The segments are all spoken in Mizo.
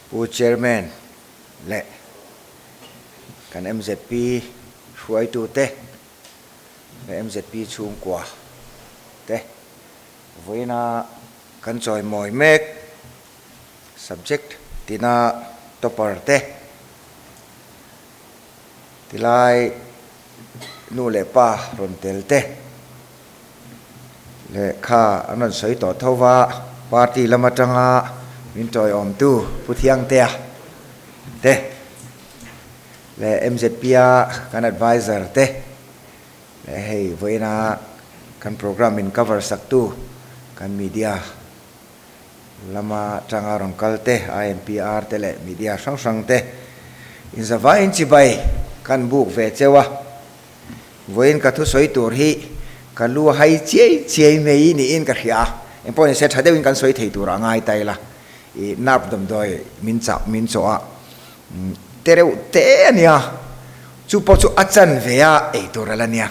Pu Chairman leh kan mzp hruaitute leh mzp chhungkua te vawiina kan chawimawi mek subject tina topper te tilai nu leh pa rawn tel te Lehkha an rawn sawi tawh tho va, party lam atanga min tawiawmtu Pu Thiangtea te leh MZP-a kan advisor te leh hei vawiina kan programme min cover saktu kan media lama tanga rawn kal te, INPR te leh media hrang hrang te inzavaiin chibai kan buk ve cheu a. Vawiin ka thusawi tur hi ka lu hai chiai chiai mai niin ka hria a, engpawh nise tha deuhin kan sawi thei tur a ngai ta ila, i nerve damdawi min chah min chawh a, te reuh te a nia, chu pawh chu a chan ve a ei tur a la nia,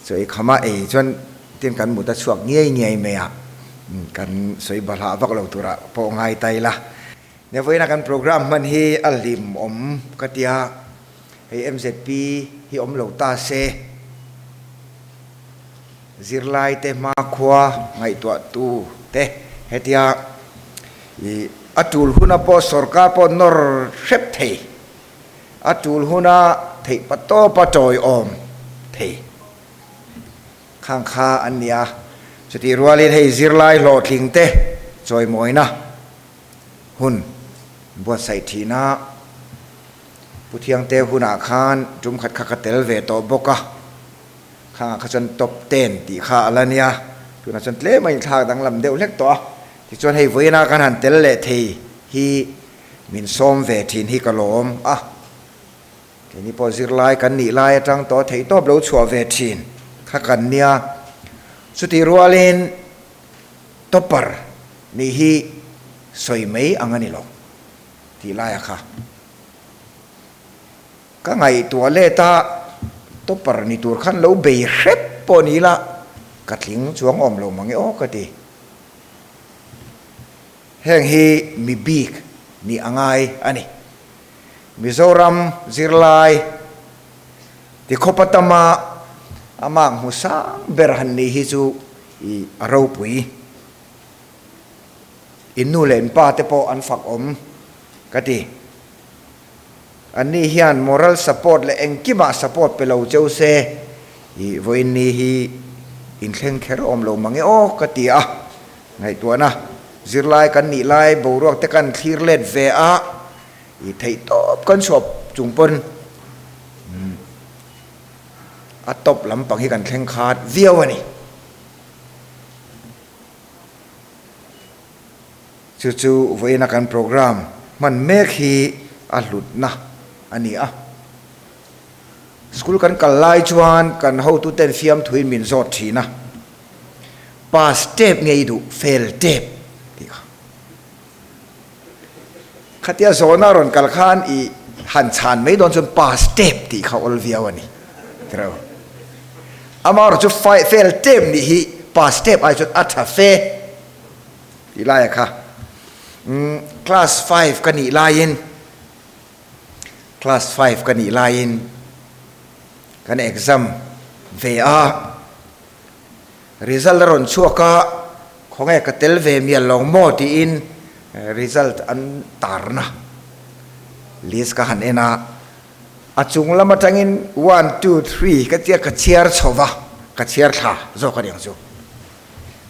chu ei khama ei chuan tin kan mut a chhuak ngiai ngiai mai a, kan sawi balhah vak lo turah pawh ngai ta ila. Nia vawiina kan programme hman hi a hlimawm ka tia. Hei MZP hi awm lo ta se, zirlaite hmakhua ngaihtuahtu te hetia i a tul huna pawh sorkar pawh nawr hrep thei, a tul huna theih pa tawpa tawiawm thei khang kha an ni a. Chutih rualin hei zirlai hlawhtling te chawimawina hun buatsaih thina. Pu Thiangte hunah khan tum khat kha ka tel ve tawh bawk a, khangah kha chuan top ten tih kha a la nia, tunah chuan tlem a inthlak danglam deuh hlek tawh a, tichuan hei vawiina kan han tel leh thei hi min sawm ve thin hi ka lawm a, keini pawh zirlai kan nih lai atang tawh theihtawp lo chhuah ve thin kha kan nia, chutih rualin topper nih hi sawi mai ang a ni lo. Tih laia kha ka ngaihtuah let a, topper ni tur khan lo bei hrep pawh ni ila ka tling chuang awm lo mang e aw ka ti. Heng hi mi bik nih a ngai a ni. Mizoram zirlai tikhawpa tama a mak hmu sang ber han nih hi chu i a ropui. In nu leh in pa te pawh an fak awm ka ti. Anni hian moral support leh engkimah support pe lo cheu se i vawiin ni hi in thleng kher awm lo mange aw ka ti a. Ngaihtuahna zirlai kan nih lai boruak te kan thlir let ve a, i theihtawp kan chhuah chung pawn a top lampang hi kan thleng khat viau a ni. Chu chu vawiina kan programme hman mek hi a hlutna a ni a. School kan kal lai chuan kan hotuten fiamthuin min zawt thin a, pass tep nge i duh, fail tep tih kha. Khatia zawhna rawn kal khan i han chhan mai dawn chuan pass tep tih kha awl viau a ni tiro. Amaherawhchu chu fail tep nih hi pass tep ai chuan a tha fe tih laia kha. Class five ka nih laiin class five ka nih laiin kan exam ve a. Result a rawn chhuak a, khawnge ka tel ve mial lo maw tiin result an tarna list ka han en a, a chung lam atangin one, two, three ka tia ka chhiar chho va, ka chhiar thla zawk a niang chu.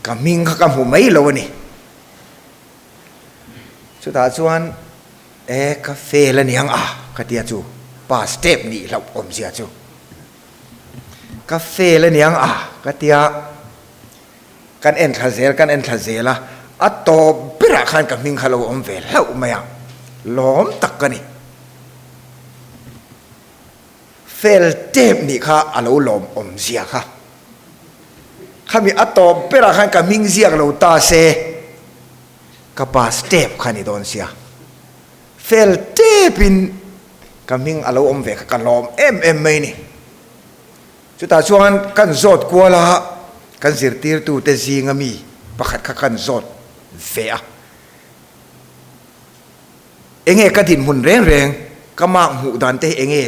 Ka hming kha ka hmu mai lo a ni. Chutah chuan e ka fail a niang a ka tia chu pass tep nih hlauh awmzia chu. Ka fail aniang a ka tia, kan en thla zel kan en thla zel a, a tawp berah khan ka hming kha lo awm ve hlauh mai a, lawm tak ka ni. Fail tep nih kha a lo lawm awm zia kha. Khami a tawp berah khan ka hming ziak lo ta se, ka pass tep kha ni dawn sia. Fail tepin Ka hming a lo awm ve kha ka lawm em em mai ni. Chutah chuan kan zawt kual a, kan zirtirtute zinga mi pakhat kha kan zawt ve a. Enge ka dinhmun reng reng, ka mark hmuh dan te hi enge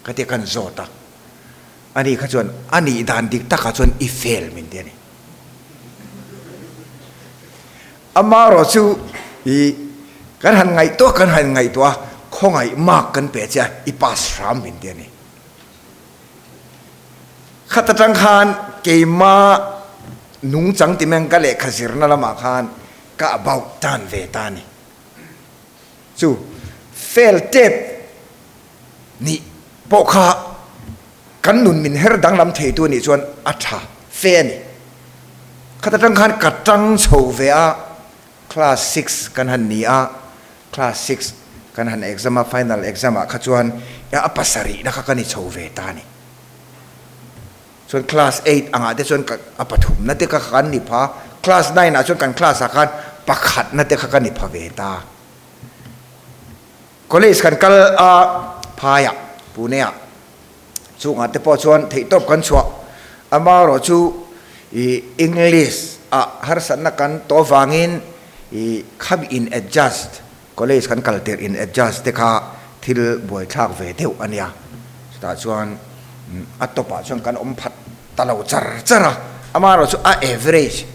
ka ti a kan zawt a. Ani kha chuan a nih dan dik takah chuan i fail min ti a ni. Amaherawh chu i kan han ngaihtuah kan han ngaihtuah a, khawngaih mark kan pe che a, i pass hram min ti a ni. Khat atang khan keima nungchang ti meng ka lehkha zirna lamah khan ka about tan ve ta a ni. Chu fail tep nih pawh kha kan nun min her danglam theitu anih chuan a tha fe a ni. Khat atang khan ka tang chho ve a, class six kan han ni a, class six kan han exam a, final exam ah kha chuan a pasarihna kha ka ni chho ve ta a ni. Chuan class eight angah te chuan ka a pathumna te kha kan ni pha, class nine ah chuan kan class ah khan pakhatna te kha ka ni pha ve ta. College kan kal a phaiah Pune ah chungah te pawh chuan theihtawp kan chhuah amaherawh chu ih English ah harsatna kan tawh vangin ih khami in adjust college kan kal tirh in adjust te kha thil buaithlak ve deuh a nia chutah chuan a tawpah chuan kan awm phat ta lo char char a amaherawh chu a average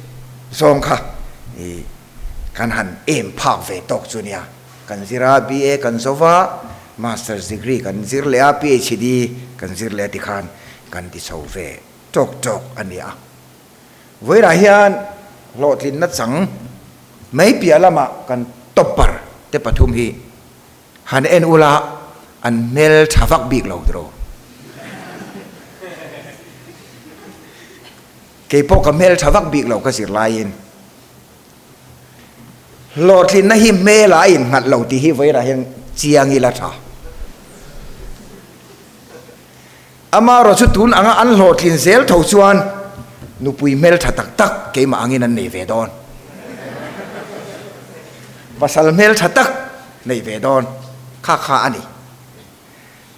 zawng kha ih kan han em phak ve tawk chu nia. Kan zir a, BA kan zo va, Masters degree kan zir leh a, PhD kan zir leh a tikhan kan ti chho ve tawk tawk a ni a. Vawiinah hian hlawhtlinna chang mai piah lamah kan topper te pathum hi han en ula an hmel tha vak bik lo tiraw. Keipawh ka hmel tha vak bik lo ka zir laiin. Hlawhtlinna hi hmelah a innghat lo tih hi vawiinah hian chiang ila tha. Amaherawh chu tun anga an hlawhtlin zel tho chuan nupui hmel tha tak tak keimah angin an nei ve dawn. Pasal hmel tha tak nei ve dawn kha kha a ni.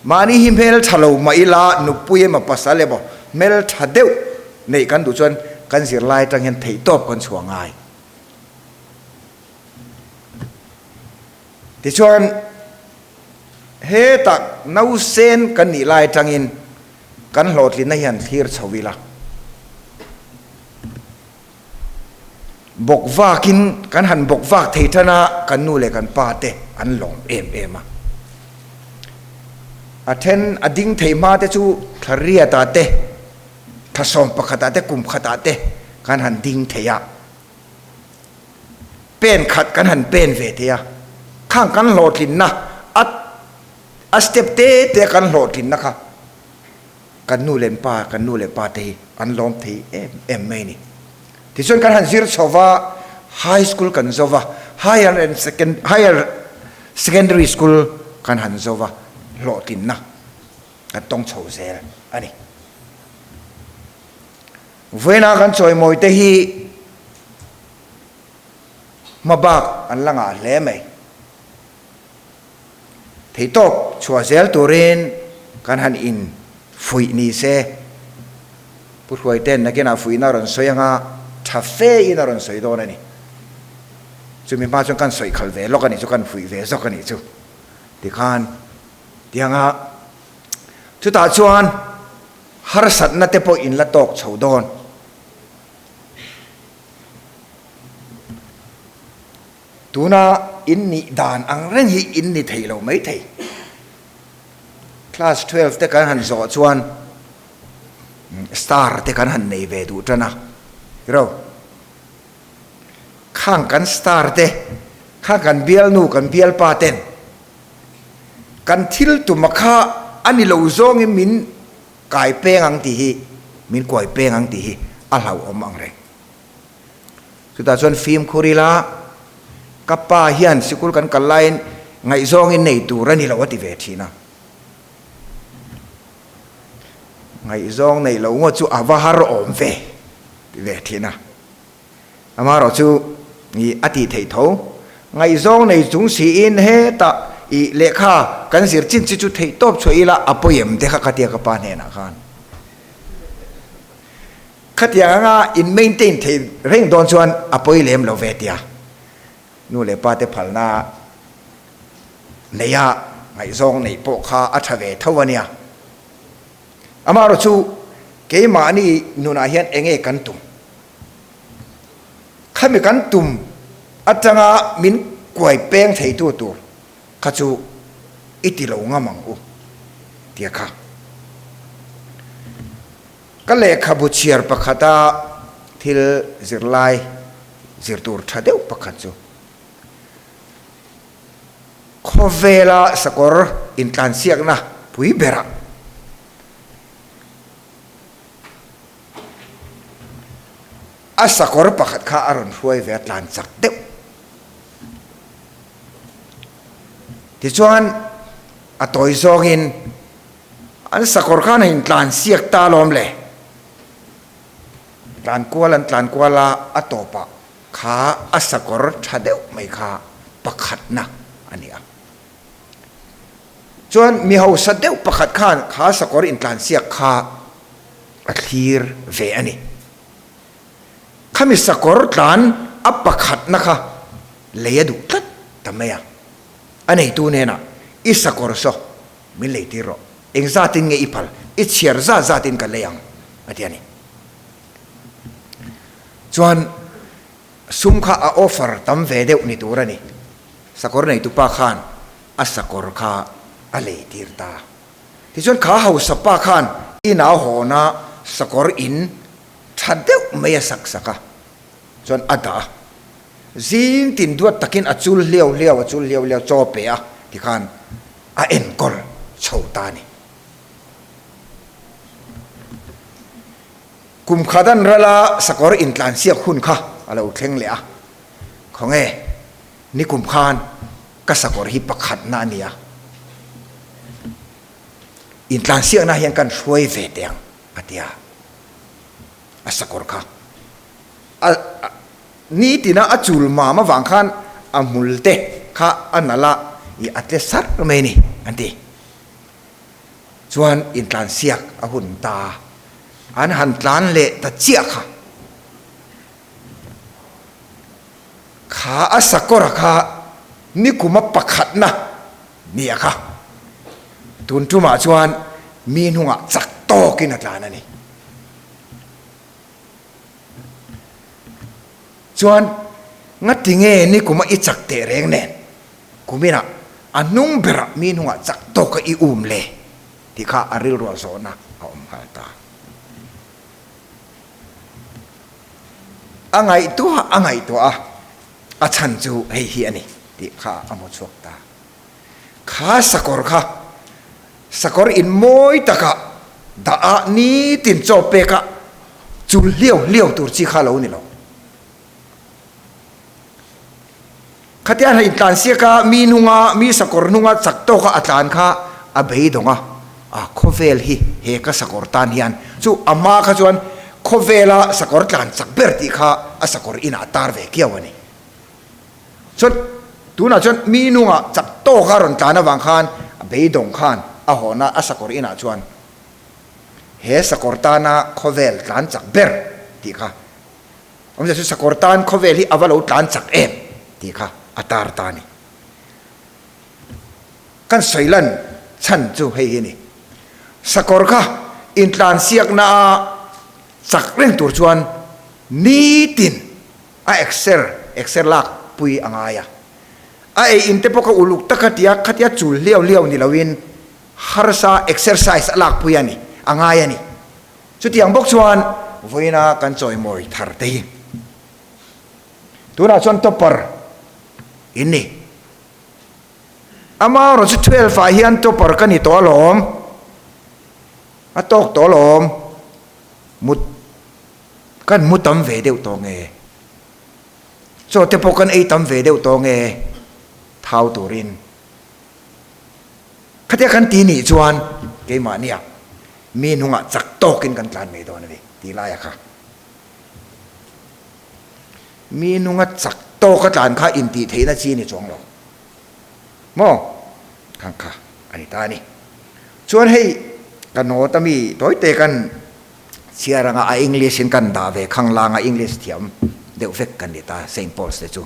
Mahni hi hmel tha lo mah ila nupui emaw pasal emaw hmel tha deuh neih kan duh chuan kan zirlai atang hian theihtawp kan chhuah ngai. Tichuan hetah nausen kan nih lai atangin kan hlawhtlinna hian thlir chho ila. Bawk vakin kan han bawk vak thei tan a, kan nu leh kan pa te an lawm em em a. A then a ding thei hma te chu thla riatah te, thla sawm pakhatah te, kum khatah te kan han ding thei a. Pen khat kan han pen ve thei a. Khang kan hlawhtlinna a a step te te kan hlawhtlinna kha Kan nu leh pa, kan nu leh pa te hi an lawm thei em em mai a ni. Tichuan kan han zir chho va, high school kan zo va, higher and second, higher secondary school kan han zo va, hlawhtlinna kan tawng chho zel a ni. Vawiina kan chawimawi te hi hmabak an la ngah hle mai. Theihtawp chhuah zel turin kan han in fuih ni se. Pu Hruaite'n nakinah fuihna a rawn sawi anga tha fe in a rawn sawi dawn a ni. Chumi hma chuan kan sawi khalh ve lawk a nih chu, kan fuih ve zawk a nih chu tikhan tianga chutah chuan harsatna te pawh in la tawk chho dawn. Tuna in nih dan ang reng hi in ni thei lo mai thei. Class 12 te kan han zawh chuan star te kan han nei ve duh tan a, tiraw? Khang kan star te, khang kan bialnu kan bialpa ten kan thil tuma kha a ni lo zawngin min kai peng ang tih hi, min kuai peng ang tih hi a hlauhawm ang reng. Chutah chuan fimkhur ila, ka pa hian sikul kan kal laiin ngaihzawngin nei tur a ni lo a ti ve thin a. Ngaihzawng neih loh ngawt chu a va har awm ve ti ve thin a. Amaherawh chu i a tih theih tho. Ngaihzawng nei chung siin hetah i lehkha kan zir chin chi chu theih tawp chhuah ila a pawi em te kha ka tia ka pa hnenah khan. Khatiang anga in maintain thei reng dawn chuan a pawi lem lo ve tia nu leh pa te phalna Neia ngaihzawng neih pawh kha a tha ve tho a nia. Amaherawhchu keimahni nunah hian enge kan tum? Khami kan tum atanga min kuai peng theitu tur kha chu i ti lo ngam ang u tia kha. Ka lehkhabu chhiar pakhata thil zirlai zir tur tha deuh pakhat chu Khawvela sakawr intlansiakna pui berah a sakawr pakhat kha a rawn hruai ve a, tlan chak deuh. Tichuan a tawi zawngin an sakawr khan a intlansiak ta alawm le. Tlan kual an tlan kual a, a tawpah Kha a sakawr tha deuh mai kha pakhatna a ni a. Chuan mi hausa deuh pakhat khan kha sakawr intlansiak kha a thlir ve a ni. Khami sakawr tlan a pakhatna kha lei a duh tlat ta mai a. A neitu hnenah, I sakawr saw min lei tir rawh, engzatin nge i phal, i chhiar zat zatin ka lei ang, a ti a ni. Chuan sum kha a offer tam ve deuh ni tur a ni. Sakawr neitupa khan a sakawr kha a lei tir ta. Tichuan kha hausa pa khan ina hawna sakawr in tha deuh mai a sak sak a, chuan a dah a. Zing tin duat takin a chul hliau hliau a chul hliau hliau chaw pe a tikhan a enkawl chho ta a ni. Kum khat an ral a, sakawr intlansiak hun kha a lo thleng leh a. Khawnge, nikum khan ka sakawr hi pakhatna a ni a, intlansiakna hian kan hruai ve teh ang, a ti a. A sakawr kha a nitina a chul mam avang khan a hmul te kha a nalh a, i a tle sar mai a ni, an ti. Chuan intlansiak a hun ta a, an han tlan leh ta chiah kha. Kha a sakawra kha nikuma pakhatna ni a kha. Tun tumah chuan mi hnungah chak tawkin a tlan a ni. Chuan ngati nge nikuma i chak teh reng nen? Kuminah a hnung berah mi hnungah chak tawka i um le tih kha a rilruah zawhna a awm nghal ta. A ngaihtuah a ngaihtuah a, a chhan chu hei hi a ni tih kha a hmu chhuak ta. Kha sakawr kha sakawr in mawi takah dah a nitin chaw pek a chul hliau hliau tur chi kha lo ni lo. Khatiang hla intlansiak a, mi hnunga, mi sakawr hnunga chak tawka a tlan kha a beidawng a, a khawvel hi he ka sakawr tan hian chu a hma kha chuan khawvela sakawr tlan chak ber tih kha a sakawr inah a tar ve kiau a ni. Chuan tunah chuan mi hnunga chak tawka rawn tlan avang khan a beidawng khan a hawna a sakawr inah chuan he sakawr tana khawvel tlan chak ber tih kha Awmzia chu sakawr tan khawvel hi a va lo tlan chak em tih kha a tar ta a ni. Kan sawi lan chhan chu hei hi a ni. Sakawr kha intlansiakna a chak reng tur chuan nitin a exer exer lak pui a ngai a. A ei in te pawh kha uluk taka tia khatia chul hliau hliau ni loin harsa exercise a lak pui a ni a ngai a ni. Chutiang bawk chuan vawiina kan chawimawi thar te hi tunah chuan topper in ni. Amaherawh chu 12 ah hian topper ka ni tawh alawm, a tawk tawh alawm, mut kan mu tam ve deuh tawh nge, chaw te pawh kan ei tam ve deuh tawh nge thau turin. Khatia kan ti nih chuan keimahnia mi hnungah chak tawkin kan tlan mai dawn a ni tih laia kha. Mi hnunga chak tawka tlan kha intih theihna chi a ni chuang lo maw? Khang kha a ni ta a ni. Chuan hei ka note a mi tawite kan chhiar anga a English in kan dah ve khang langa English thiam deuh vek kan ni ta Saint Paul's te chu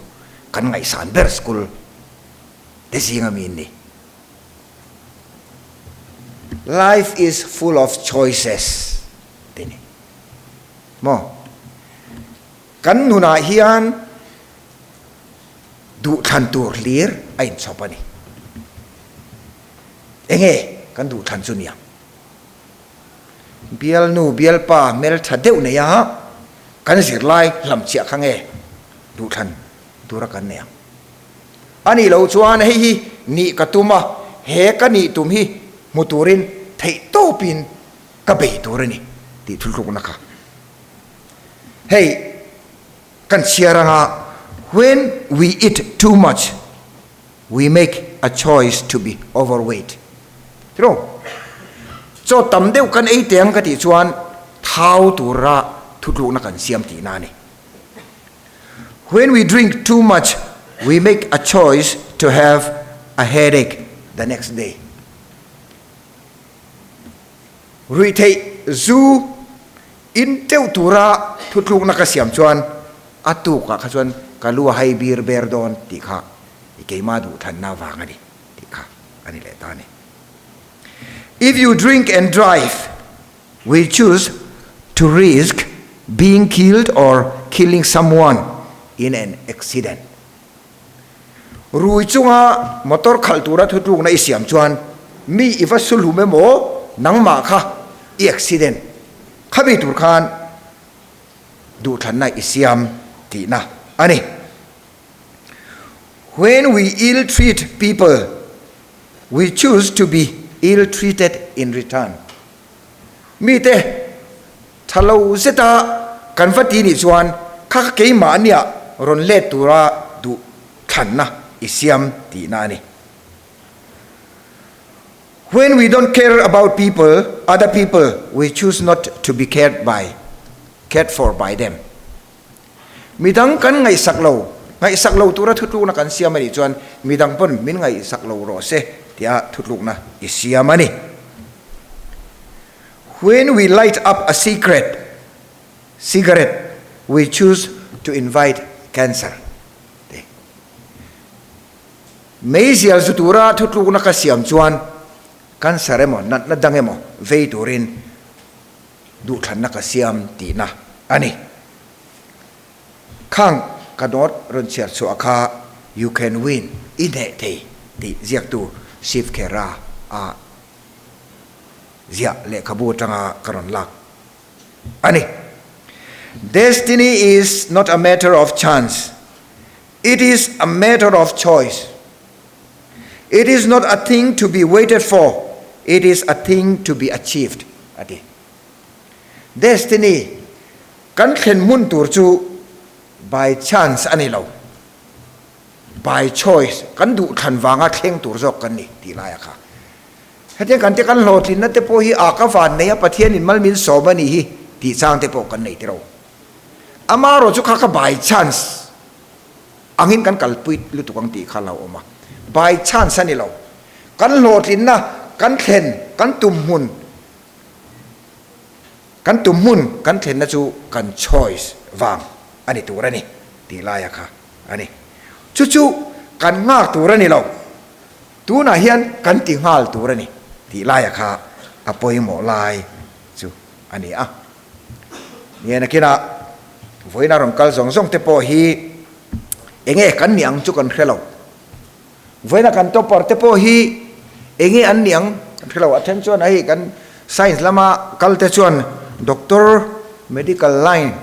kan ngaihsan ber school te zinga mi an ni. Life is full of choices ti ni maw? Kan nunah hian duhthlan tur hlir a inchhawp a ni. Enge kan duhthlan chu niang? Bialnu bialpa hmeltha deuh nei a kan zirlai hlamchhiah kha nge duhthlan tura kan nei ang? A nih loh chuan hei hi nih ka tum a, he ka nih tum hi hmu turin theihtawpin ka bei tur a ni tih thultlukna kha hei kan chhiar anga When we eat too much, we make a choice to be overweight. Tiraw? Chaw tam deuh kan ei teh ang ka tih chuan thau tura thutlukna kan siam tihna a ni. When we drink too much, we make a choice to have a headache the next day. Ruihtheih zu in teuh tura thutlukna ka siam chuan a tukah kha chuan ka lu a hai bir ber dawn tih kha i keimah duhthanna vang a ni tih kha a ni leh ta a ni. If you drink and drive, We choose to risk being killed or killing someone in an accident. Rui chunga motor khalh tura thutlukna i siam chuan mi i va sulhum emaw nangmah kha i accident khami tur khan duhthlanna i siam tihna a ni. When we ill treat people, we choose to be ill treated in return. Mite tha lo zeta kan va ti nih chuan kha kha keimahnia rawn let tura duh thlanna i siam tihna a ni. When we don't care about people, other people, we choose not to be cared by, cared for by them. Midang kan ngaihsak lo, ngaihsak lo tura thutlukna kan siam a nih chuan midang pawn min ngaihsak lo rawh se tia thutlukna i siam a ni. When we light up a secret, cigarette, we choose to invite cancer te. Meizial zu tura thutlukna ka siam chuan cancer emaw natna dang emaw vei turin duhthlanna ka siam tihna a ni. Khang ka note rawn chhiar chhuah kha You can win, i hneh thei tih ziaktu Shiv Khera a ziah lehkhabu atanga ka rawn lak a ni. Destiny is not a matter of chance, it is a matter of choice. It is not a thing to be waited for, it is a thing to be achieved, a ti. Destiny, kan thlen hmun tur chu by chance a ni lo, by choice, kan duhthlan vanga thleng tur zawk kan ni tih laia kha. Hetiang kan te kan hlawhtlinna te pawh hi a ka van nei a, Pathianin mal min sawm a nih hi tih chang te pawh kan nei tiro. Amaherawh chu kha kha by chance angin kan kalpui lutuk ang tih kha a lo awm a, by chance a ni lo. Kan hlawhtlinna, kan thlen, kan tum hmun, kan tum hmun kan thlenna chu kan choice vang a ni tur a ni tih laia kha a ni. Chu chu kan nghak tur a ni lo, tunah hian kan ti nghal tur a ni tih laia kha a pawimawh lai chu a ni a. Nge nakinah vawiina rawn kal zawng zawng te pawh hi enge kan nih ang chu kan hre lo. Vawiina kan topper te pawh hi enge an nih ang kan hre lo. A then chuan hei kan science lama kal te chuan doctor, medical line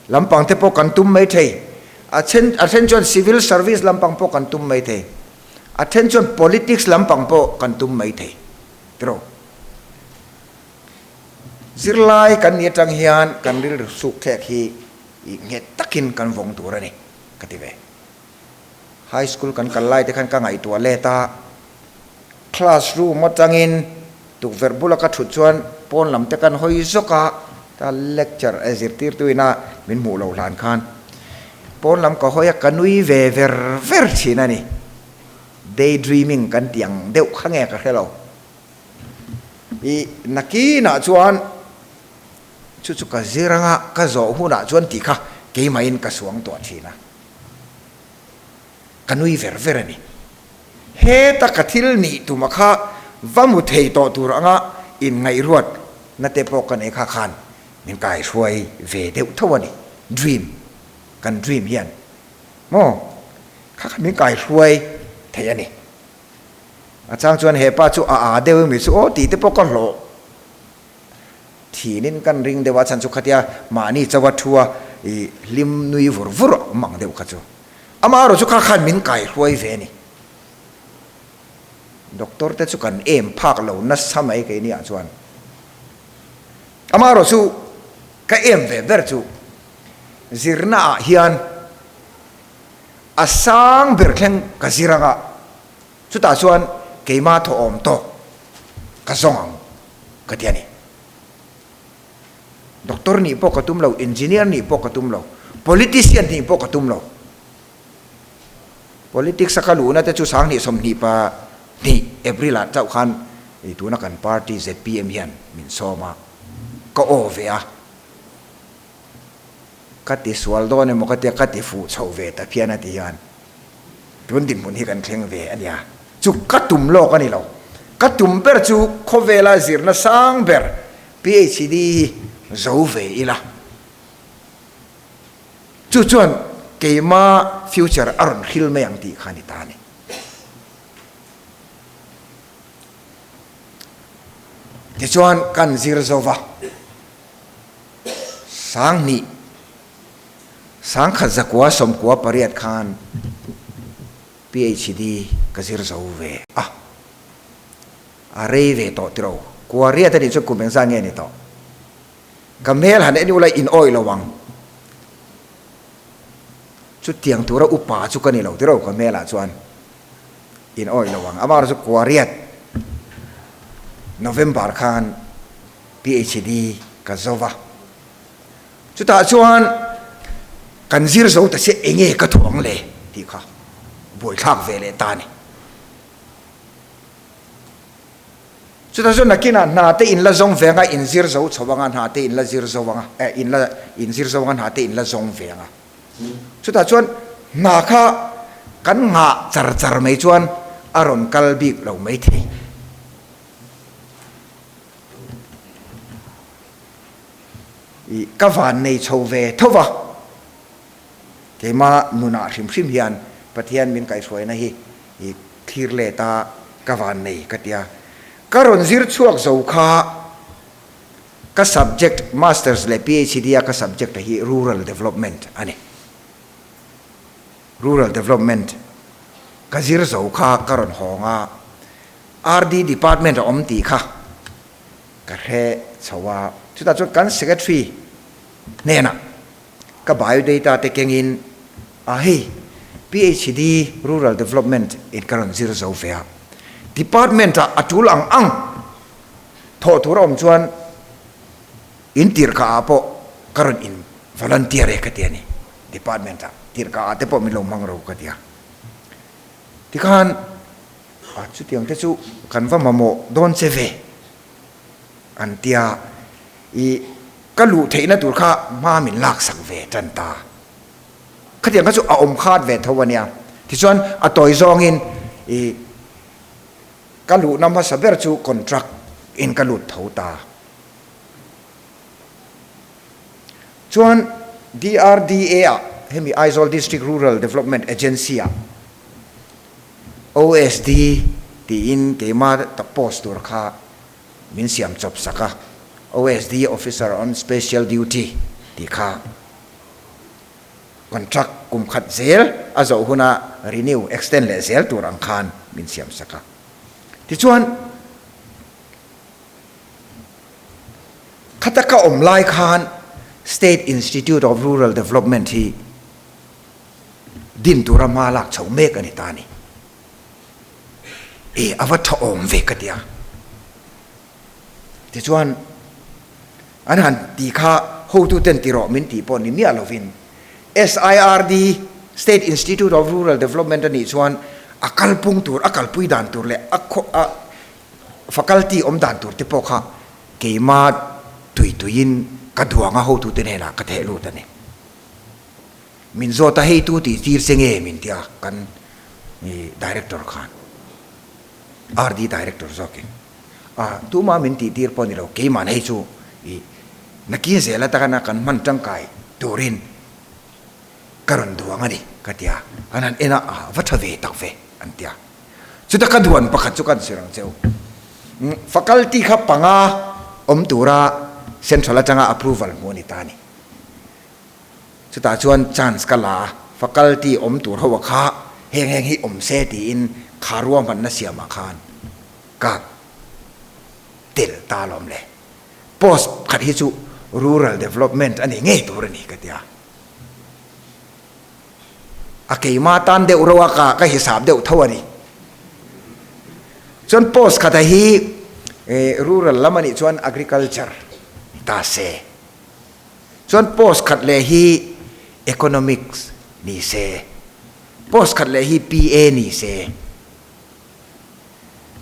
lampang te pawh kan tum mai thei. A then a then chuan civil service lampang pawh kan tum mai thei. A then chuan politics lampang pawh kan tum mai thei. Tiraw? Zirlai kan nih atang hian kan rilru suk thlek hi ih nghet takin kan vawng tur a ni, ka ti ve. High school kan kal lai te khan ka ngaihtuah let a, class room atangin tukverh bula ka thut chuan pawn lam te kan hawi zawk a, ta lecture e zirtirtu ina min hmuh loh hlan khan pawn lam ka hawi a, ka nui ve ver ver thin a ni. Day dreaming kan tih ang deuh kha nge ka hre lo. I nakinah chuan chu chu ka zir anga ka zawh hunah chuan tih kha keimahin ka suang tuah thin a, ka nui ver ver a ni. Heta ka thil nih tuma kha va mu thei tawh tur anga inngaihruat na te pawh ka nei kha khan min kaihruai ve deuh tho a ni. Dream, kan dream hian maw kha kha min kaihruai thei a ni. A chang chuan he pa chu a aa deuh emi chu aw tih te pawh ka hlawh thinin kan ring deuh a, chhan chu khatia mahni chauha thua i hlim nui vur vur a awm ang deuh kha chu. Amaherawhchu kha khan min kaihruai ve a ni. Doctor te chu kan em phak lo nasa mai keini ah chuan. Amaherawhchu ka em ve ber chu zirna ah hian a sang ber thleng ka zir anga chutah chuan keima thawhawm tawk ka zawng ang ka ti a ni. Doctor nih pawh ka tum lo, engineer nih pawh ka tum lo, politician nih pawh ka tum lo. Politics a ka luhna te chu 2022 April ah chauh khan tuna kan party zpm hian min sawm a, ka aw ve a. Ka ti sual dawn emaw ka tia ka ti fuh chho ve ta phian a ti hian tun dinhmun hi kan thleng ve a nia. Chu ka tum lawk a ni lo. Ka tum ber chu khawvela zirna sang ber PhD hi zo ve ila. Chu chuan keima future a rawn hril mai ang tih kha a ni ta a ni. Tichuan kan zir zo va, 2000, 1998 khan PhD ka zir zo ve a, a rei ve tawh tiro, kua riat a nih chuan kum engzah nge a ni tawh? Ka hmel han en ula in awih lo ang. Chutiang tura upa chu ka ni lo tiro ka hmelah chuan in awih lo ang. Amah erawh chu Kuariat November khan PhD ka zo va. Chutah chuan kan zir zo ta che enge ka thu ang le tih kha buaithlak ve leh ta a ni. Chutah chuan nakinah hna te in la zawng ve anga in zir zo chho anga hna te in la zir zo anga eh in la in zir zo anga hna te in la zawng ve anga. Chutah chuan hna kha kan nghah char char mai chuan a rawn kal bik lo mai thei. I ka van nei chho ve tho va. Keimah nunah hrim hrim hian Pathian min kaihhruaina hi i thlir let a, ka van nei ka tia. Ka rawn zir chhuak zo kha ka subject Masters leh PhD a ka subject a hi Rural Development a ni. Rural Development ka zir zo kha ka rawn hawng a, RD Department a awm tih kha ka hre chho a, chutah chuan kan Secretary hnenah Ka biodata te kengin a hei PhD Rural Development in ka rawn zir zo ve a, Department ah a tul ang ang thawh tur a awm chuan in tirhka ah pawh ka rawn in volunteer e ka ti a ni, Department ah tirhka ah te pawh min lo hmang ro ka ti a. Tikhan a chutiang te chu kan va mamawh dawn che ve an tia i Ka luh theihna tur kha hma min laksak ve tan ta. Khatiang kha chu a awm khat ve tho a nia. Tichuan a tawi zawngin i ka luhna hmasa ber chu contract in ka lut tho ta. Chuan DRDA ah hemi Aizawl District Rural Development Agency ah OSD tiin keimah tak post tur kha min siam chawp sak a, OSD, Officer on Special Duty, tih kha contract kum khat zel a zawh huna renew, extend leh zel tur ang khan min siam sak a. Tichuan, khata ka awm lai khan State Institute of Rural Development hi din tura hma lak chho mek a ni ta a ni. E, a va tha awm ve ka ti a. Tichuan, an han ti kha hotuten ti rawh min tih pawh ni miah lovin SIRD, State Institute of Rural Development a nih chuan a kalpung tur, a kalpui dan tur leh a khaw a faculty awm dan tur te pawh kha keima tui tuiin ka duang a hotute hnenah ka theh lut a ni. Min zawt a hei tu tih tir che nge min ti a kan director khan. RD Director zawkin a tumah min tih tir pawh ni lo, keimah hei chu i nakin zel atana kan hman tangkai turin ka rawn duang a ni ka ti a, an han en a, a va tha ve tak ve an ti a. Chuta ka duan pakhat chu kan sir ang che u. Faculty kha panga awm tura Central atanga approval hmuh a ni ta a ni. Chutah chuan chance ka la a, faculty awm tur ho a kha heng heng hi awm se tiin kha ruahmanna siamah khan ka tel ta alawm le. Post khat hi chu Rural Development a ni ngei tur a ni ka ti a. A keimah tan deuh reuh a ka ka hisap deuh tho a ni. Chuan post khata hi Rural lam a nih chuan Agriculture ni ta se. Chuan post khat leh hi Economics ni se, post khat leh hi PA ni se,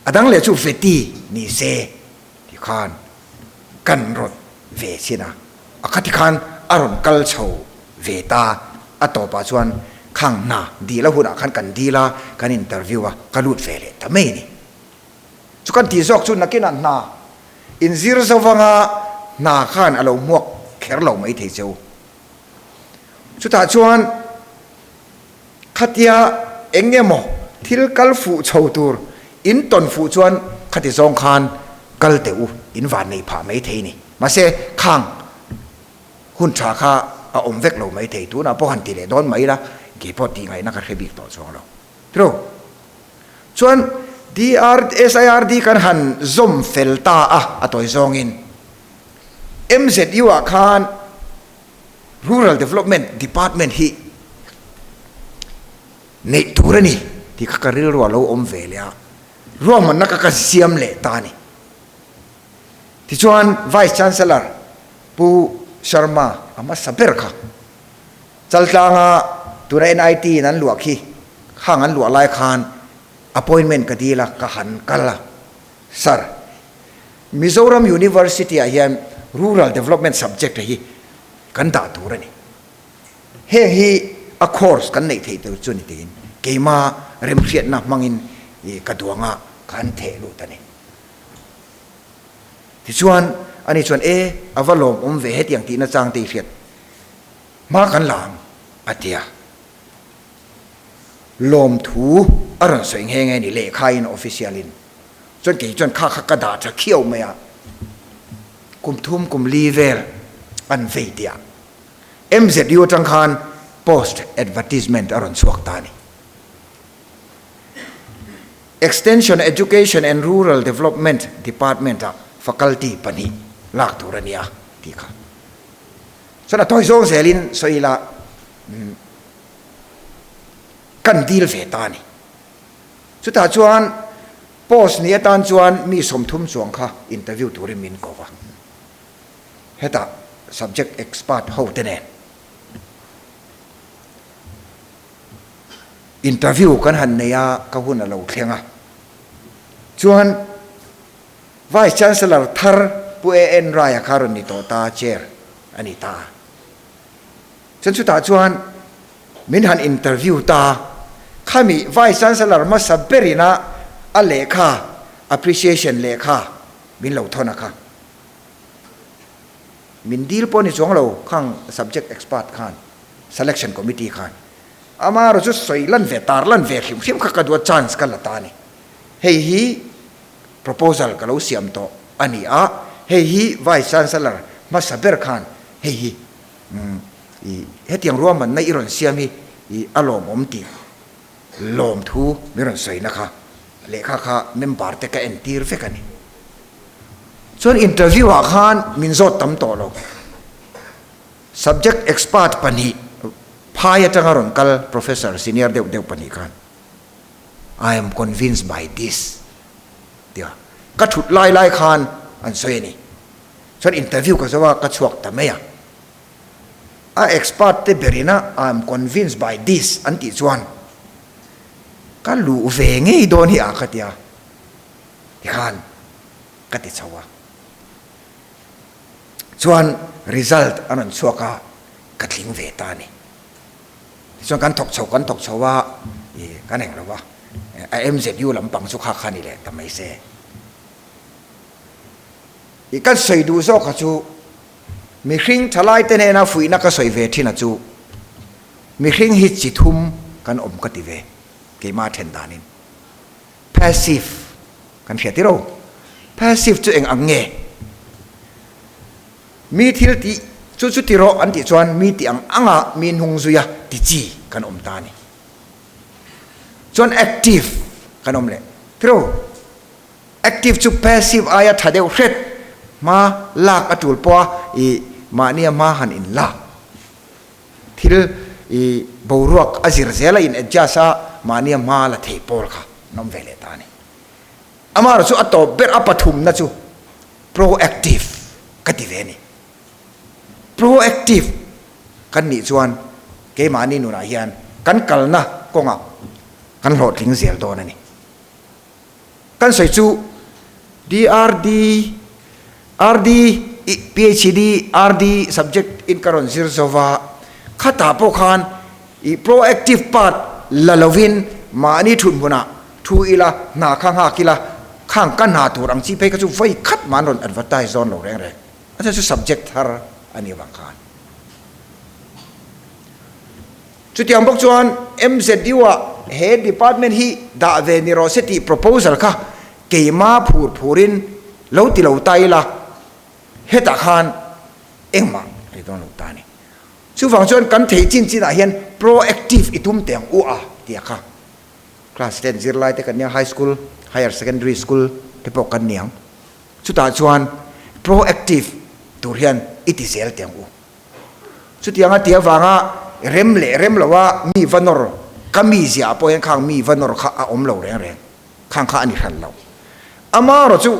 a dang leh chu Veti ni se ti khan kan rawn ve chin a, a khati khan a rawn kal chho ve ta, a tawpah chuan khang hna dil a hunah khan kan dil a, kan interview a, ka lut ve leh ta mai a ni. Chu kan tih zawk chu nakinah hna inzir zovanga hna khan a lo hmuak kher lo mai thei che u. Chutah chuan khatia eng emaw thil kal fuh chho tur in tawn fuh chuan khati zawng khan kal teh u, in van nei phah mai thei ni. Mahse khang hun tha kha a awm vek lo mai thei. Tunah pawh han ti leh dawn mai la, keipawh tih ngaihna ka hre bik tawh chuang lo. True. Chuan DRSIRD kan han zawm fel ta a, a tawi zawngin MZU ah khan Rural Development Department hi neih tur a ni tih kha ka rilru a lo awm ve leh a, ruahmanna kha ka siam leh ta a ni. Tichuan Vice Chancellor Pu Sharma a hmasa ber kha Chaltlanga tuna NIT in an luah khi khang an luah lai khan appointment ka dil a, ka han kal a. Sir, Mizoram University ah hian Rural Development subject hi kan dah tur a ni. Heng hi a course kan neih theih tur chu ni tiin keima remhriatna hmangin ka duang a, ka han theh lut a ni. Tichuan ani chuan e, a va lawmawm ve hetiang tihna chang te i hriat. Hma kan la ang, a ti a. Lawmthu a rawn sawi nghe nghe ni lehkhain official-in chuan kei chuan kha kha ka dah tha khiau mai a, kum thum kum li vel an vei tih a MZU atang khan post advertisement a rawn chhuak ta a ni. Extension Education and Rural Development Department-ah faculty pahnih lak tur a nia tih kha. Chuan a tawi zawng zelin sawi ila kan dil ve ta a ni. Chutah chuan post ni atan chuan mi 30 chuang kha interview turin min ko va. Hetah subject expert ho te nen interview kan han nei a, ka hun a lo thleng a. Chuan Vice Chancellor thar Pu AN Rai-a kha rawn ni tawh ta, Chair a ni ta. Chuan chutah chuan min han interview ta, khami Vice Chancellor hmasa berina a lehkha, appreciation lehkha min lo thawn a kha. Min dil pawh ni chuang lo khang subject expert khan, selection committee khan. Amaherawhchu chu sawi lan ve, tar lan ve hrim hrim kha ka duh a, chance ka la ta a ni. Hei hi Proposal ka lo siam tawh a ni a, hei hi Vice Chancellor hmasa ber khan hei hi i hetiang ruahmanna i rawn siam hi i a lawmawm tih lawmthu min rawn sawina kha lehkha kha member te ka entir vek a ni. Chuan interview ah khan min zawt tam tawh lo. Subject expert pahnih phai atanga rawn kal professor senior deuh deuh pahnih khan I am convinced by this tia ka thut lai lai khan an sawi a ni. Chuan interview ka zo a, ka chhuak ta mai a. A expert te berin a I am convinced by this an tih chuan ka luh ve ngei dawn hi a ka tia tikhan ka ti chho a. Chuan result an rawn chhuak a, ka tling ve ta a ni. Tichuan kan thawk chho kan thawk chho a, ih kan eng lo va. A MZU lampang chu kha kha ni leh ta mai se. I kan sawi duh zawk kha chu mihring thalai te hnena fuihna ka sawi ve thin a chu mihring hi chi thum kan awm ka ti ve keimah then danin. Passive kan hria tiro. Passive chu eng ang nge? Mi thil tih chu chu ti rawh an tih chuan mi tih ang anga mi hnung zuia ti chi kan awm ta a ni. Chuan active kan awm leh tiro. Active chu passive aia tha deuh hret hma lak a tul pawh a i mahnia hma han in lak. Thil i boruak a zir zel a in adjust a mahnia hma la thei pawl kha an awm ve leh ta a ni. Amaherawhchu a tawp ber a pathumna chu proactive ka ti ve a ni. Proactive kan nih chuan keimahni nunah hian kan kalna kawngah kan hlawhtling zel dawn a ni. Kan sawi chu DRD, RD, PhD, RD subject in ka rawn zir zo va, khatah pawh khan i proactive part la lovin mahni thut hmunah thu ila, hna kha nghak ila, khang ka hna tur ang chi phei kha chu vawi khat mah an rawn advertise dawn lo reng reng. A chhan chu subject thar a nih avang khan. Chutiang bawk chuan MZU-ah he department hi dah ve ni rawh se tih proposal kha keima phur phurin lo ti lo ta ila, hetah khan engmah a ni dawn lo ta a ni. Chuvang chuan kan thei chin chinah hian proactive i tum teh ang u a tia kha class ten zirlai te kan nia, high school, higher secondary school te pawh kan ni ang. Chutah chuan proactive tur hian i ti zel teh ang u. Chutianga ti avanga rem leh rem loa mi va nawr ka mi ziah pawh hian khang mi va nawr kha a awm lo reng reng, khang kha a ni hran lo. Amaherawh chu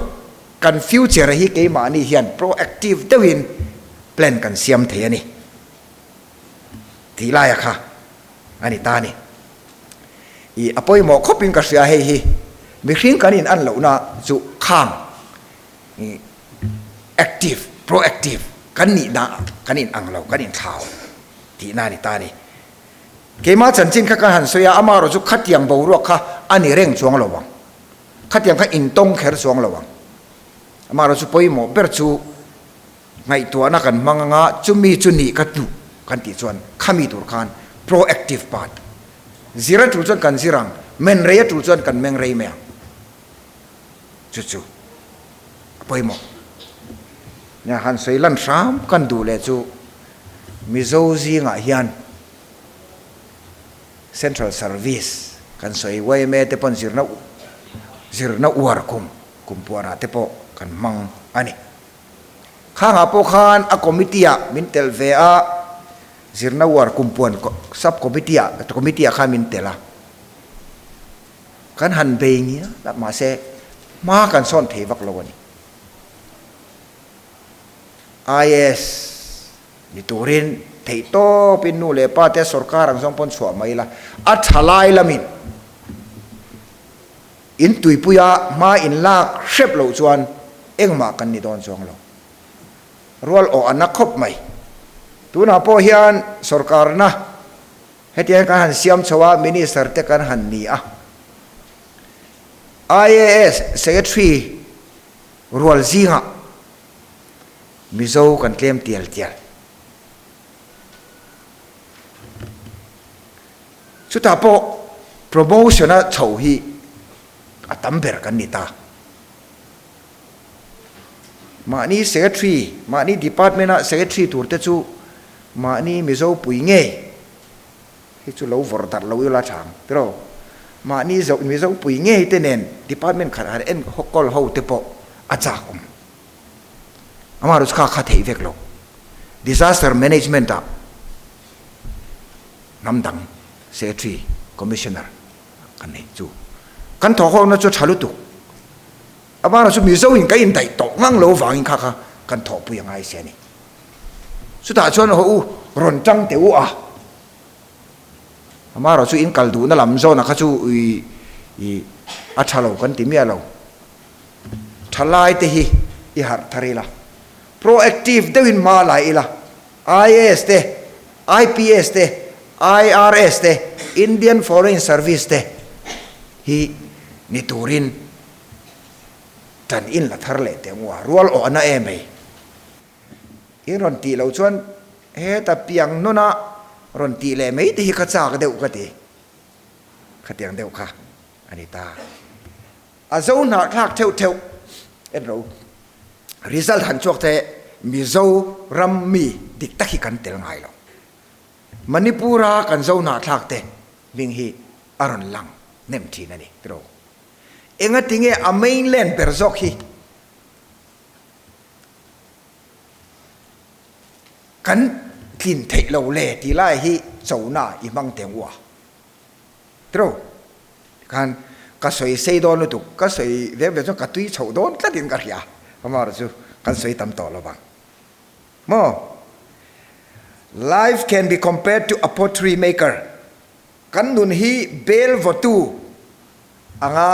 kan future hi keimahni hian proactive deuhin plan kan siam thei a ni tih laia kha a ni ta a ni. I a pawimawh khawpin ka hria hei hi mihring kan in an lohna chu khang i active, proactive kan nihna kan in ang lo, kan in thlau tihna a ni ta a ni. Keimah chanchin kha kan han sawi a, amaherawh chu khatiang boruak kha a ni reng chuang lo ang. Khatiang kha intawng kher chuang lo ang. Amaherawh chu pawimawh ber chu ngaihtuahna kan hmang anga chumi chu nih ka duh kan tih chuan khami tur khan proactive part zir a tul chuan kan zir ang, men rei a tul chuan kan meng rei mai ang. Chu chu a pawimawh. Nia han sawi lan hram kan duh leh chu Mizo zingah hian Central Service kan sawi yma te pawn zirna zirna uar kum kum puanah te pawh kan hmang a ni. Khangah pawh khan a committee ah min telh ve a, zirna uar kum puan sub committee ah committee ah khan min telh a. Kan han bei ngial a, mahse hma kan sawn thei vak lo a ni. IAS ni turin theih tawpin nu leh pa te sorkar ang zawng pawn chhuah mai ila, a tha lai lamin in tuipuia hma in lak hrep loh chuan engmah kan ni dawn chuang lo. Rual awh a na khawp mai. Tunah pawh hian sorkarna Hetiang kan han siam chho a, Minister te kan han ni a. IAS Secretary rual zingah Mizo kan tlem tial tial. Chutah pawh promotion a chho hi a tam ber kan ni ta. Mahni Secretary, mahni Department a Secretary tur te chu mahni Mizo pui ngei hi chu lo vawrh darh lo ila tha ang tiraw? Mahni Mizo pui ngei te nen Department khat han en kawl ho te pawh a chak awm. Amaherawhchu kha kha theih vek lo. Disaster Management ah hnam dang Secretary, Commissioner kan nei chu kan thawk ho na chu tha lutuk. Amara chu Mizo in ka indaih tawh ngang lo vangin kha kha kan thawhpui a ngai si a ni. Chutah chuan haw u rawn tang teh u a. Amara chu in kal duhna lam zawnah kha chu ui i a tha lo kan ti miah lo. Thalai te hi i harh thar ila. Proactive deuhin hma la ila. IAS te, IPS te, IRS te, Indian Foreign Service te. hi ni turin ṭan in la thar leh teh ngu a, rual awh a na em hei. In rawn tih loh chuan heta piang nuna rawn tih leh mai te hi ka chak deuh ka ti. Khatiang deuh kha a ni ta. A zo hnahthlak theuh theuh en ro. Result han chhuak te Mizoram mi dik tak hi kan tel ngai lo. Manipur-a kan zo hnahthlak te hming hi a rawn lang hnem thin a ni tiraw. Engatinge a mainland ber zawk hi kan tlin theih lo le tih lai hi chona i hmang teng u a tiraw. Tikhan ka sawi sei dawn lutuk, ka sawi vek vek chuan ka tui chhoh dawn tlatin ka hria, amaherawhchu chu kan sawi tam tawh lo vang maw? Life can be compared to a pottery maker, kan nun hi bel vawtu anga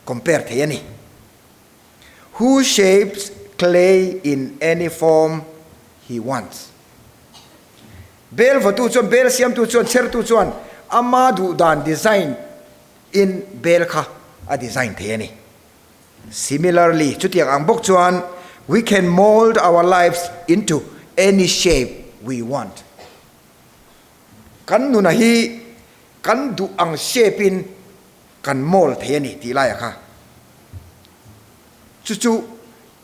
compare thei a ni. Who shapes clay in any form he wants. Bel vawtu chuan, bel siamtu chuan, chhertu chuan ama duhdan design in bel kha a design thei a ni. Similarly, chutiang ang bawk chuan we can mold our lives into any shape we want. Kan nuna hi kan duh ang shape in kan mold thei a ni tih laia kha. Chu chu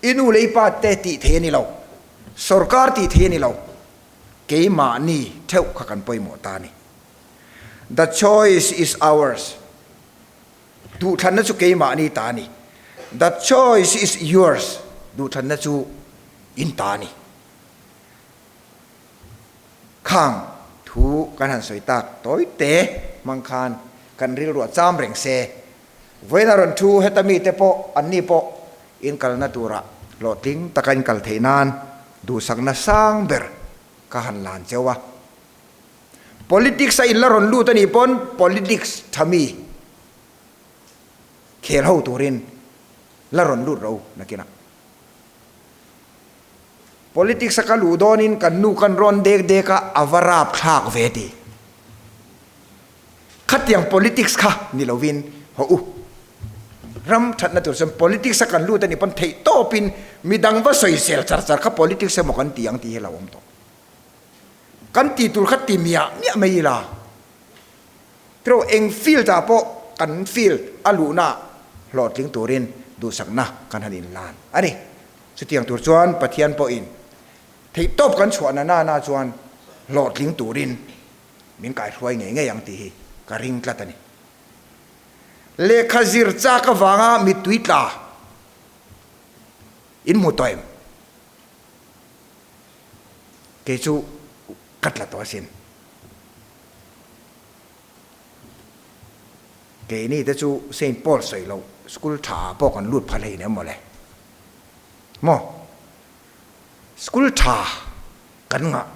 i nu leh i pa te tih thei a ni lo, sorkar tih thei a ni lo, keimahni theuh kha kan pawimawh ta a ni. The choice is ours, duhthlanna chu keimahni ta a ni. The choice is yours, duhthlanna chu in ta a ni. Khang thu kan han sawi tak tawi te hmang khan kan rilruah cham reng se. Vawiin a rawn thu heta mite pawh anni pawh in kalna turah hlawhtling taka in kal theih nan duhsakna sang ber ka han lan cheu a. Politics a in la rawn lut a nih pawn politics tha mi khel ho turin la rawn lut ro nakinah. Politics a ka luh dawnin kan nu kan rawn dek dek a, a va rap thlak ve ti. Khatiang politics kha ni lovin haw u. Ram thatna tur chuan politics a kan lut a nih pawn theih tawpin midang va sawisel char char kha politics emaw kan ti ang tih hi a lo awm tawh. Kan tih tur kha ti miah miah mai ila. Tiraw eng field ah pawh kan field a luhna hlawhtling turin duhsakna kan han inlan a ni. Chutiang tur chuan Pathian pawhin theihtawp kan chhuahna nana chuan hlawhtling turin min kaihruai ngei ngei ang tih hi ka ring tlat a ni. Lehkha zir chak avanga mittui tla in hmu tawh em? Kei chu ka tla tawh asin. Keini te chu Saint Paul sawi loh school tha ah pawh kan lut phal hei nem mawle. Maw? School tha kan ngah.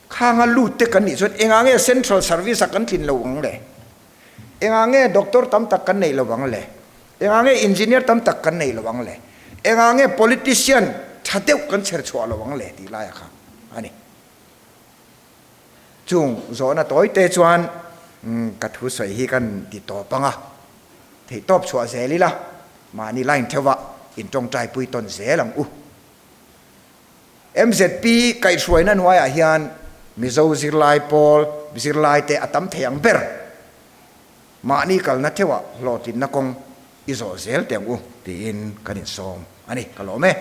Khanga lut te kan nih chuan engah nge central service ah kan tlin lo ang le? Engah nge doctor tam tak kan neih lo ang le? Engah nge engineer tam tak kan neih lo ang le? Engah nge politician tha deuh kan chher chhuah lo ang le tih lai a kha a ni. Chung zawhna tawi te chuan ka thu sawi hi kan ti tawp ang a, theihtawp chhuah zel ila mahni line theuhah in tawngtai pui tawn zel ang u. MZP kaihhruaina hnuaiah hian Mizo zirlai pawl zirlaite a tam thei ang ber mahni kalna theuhah hlawhtlinna kawng i zawh zel teh ang u tiin kan insawm a ni. Ka lawm e.